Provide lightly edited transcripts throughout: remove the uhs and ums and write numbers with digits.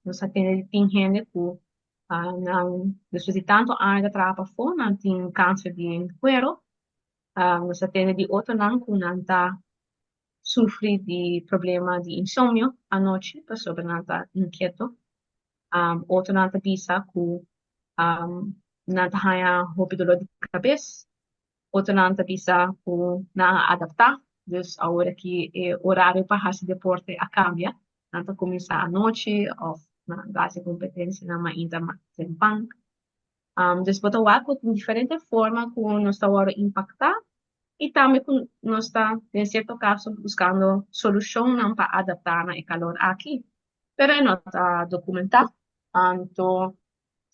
Nos a tende di tin hende ku nan despues di tantu aña ta traha pafó nan tin kanser di kuero. Nos a tende di otronan ku nan ta sufri di problema di insomnio anochi pasobra nan ta inkieto. Otronan ta bisa ku nan ta haña hopi doló di kabes. Otronan ta bisa ku nan a adaptá, dus awor aki e orario pa hasi deporte a kambia. Nan ta kuminsá anochi òf nan ta hasi kompetensianan mainta tempan. Dus bo ta wak ku tin diferente forma ku nos ta wòrdu impaktá i tambe ku nos ta den sierto kaso buskando solushonnan pa adaptá na e kalor aki. Pero e no ta dokumentá, anto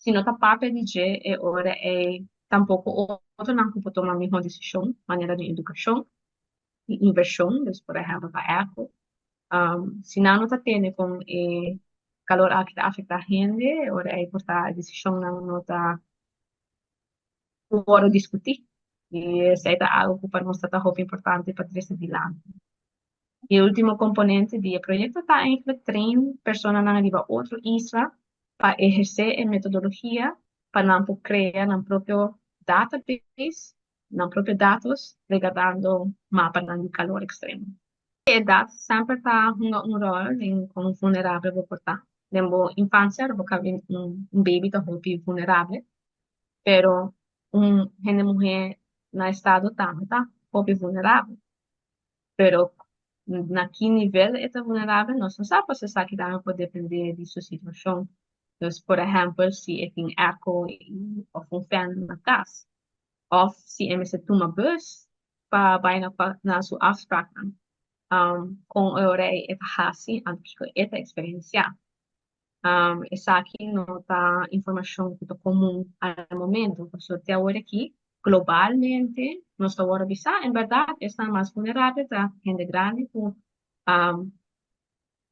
si no ta papia di dje e ora ei tampoko otronan ku por tuma mihó desishon manera di edukashon i invershon, dus por ehèmpel pa airco. Si nan no ta tende kon e kalor aki ta afektá hende e ora ei por ta e desishonnan no ta wòrdu diskutí i esei ta algu ku pa nos ta hopi importante pa trese dilanti. E último komponente di e proyekto ta eigenlijk train personanan riba otro isla pa ehersé e metodologia pa nan por krea nan propio database, nan propio datos regardando mapanan di kalor ekstremo. E edat semper ta hunga un ròl den kon vulnerabel bo por ta. Den bo infansia bo ka bin un baby ta hopi vulnerabel, pero un hende muhé na estado tambe ta hopi vulnerabel. Pero na ki nivel e ta vulnerabel nos no sa pasobra esaki tambe por depende di su situacion. Dus por ehempel si e tin airco of un fan na cas of si e mester tuma bus pa bay na su afspraaknan con e ora ey e ta haci anto kico e ta experiencia. Esaki no ta informashon ku ta komun al momento, pasobra te awor aki globalmente nos ta wòrdu bisá en bèrdat esnan mas vulnerabel ta hende grandi ku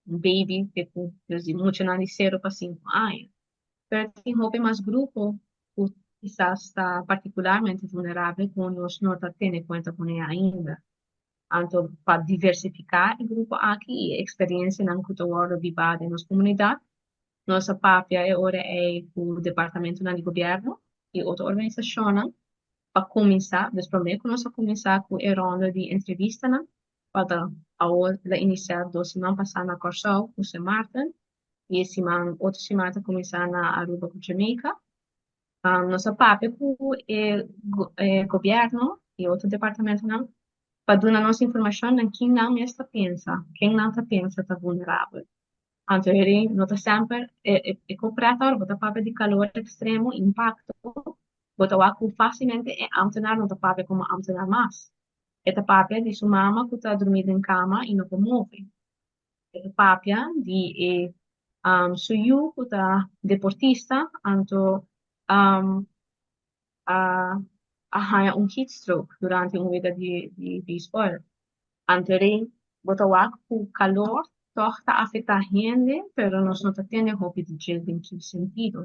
baby te ku dus di muchanan di sero pa sinku aña. Pero tin hopi mas grupo ku kisas ta partikularmente vulnerabel ku nos no ta tene kuenta kuné ainda. Anto pa diversifiká e grupo aki i e eksperensianan ku ta wòrdu bibá den nos komunidat, nos a papia e ora ei ku departamentonan di gobièrnu i otro organisashonnan pa kuminsá, dus promé ku nos a kuminsá ku e ronda di entrevistanan, kual ta awor el a inisiá dos siman pasá na Kòrsou ku Sint Maarten i e siman otro siman ta kuminsá na Aruba ku Jamaica. Nos a papia ku e gobièrnu i otro departamentonan pa duna nos informashon na kin nan mes ta pensa, ken nan ta pensa ta vulnerabel. Anto heri no ta semper e ko prèt ora bo ta papia di kalor ekstremo, impakto, bo ta wak ku fásilmente e ámtenar no ta papia komo ámtenar mas. E ta papia di su mama ku ta drumí den kama i no por move. E ta papia di e su yu ku ta deportista anto a a haña un heat stroke durante un wega di di beisbòl. Anto rei bo ta wak ku kalor tòg ta afektá hende pero nos no ta tende hopi di dje den ki sentido.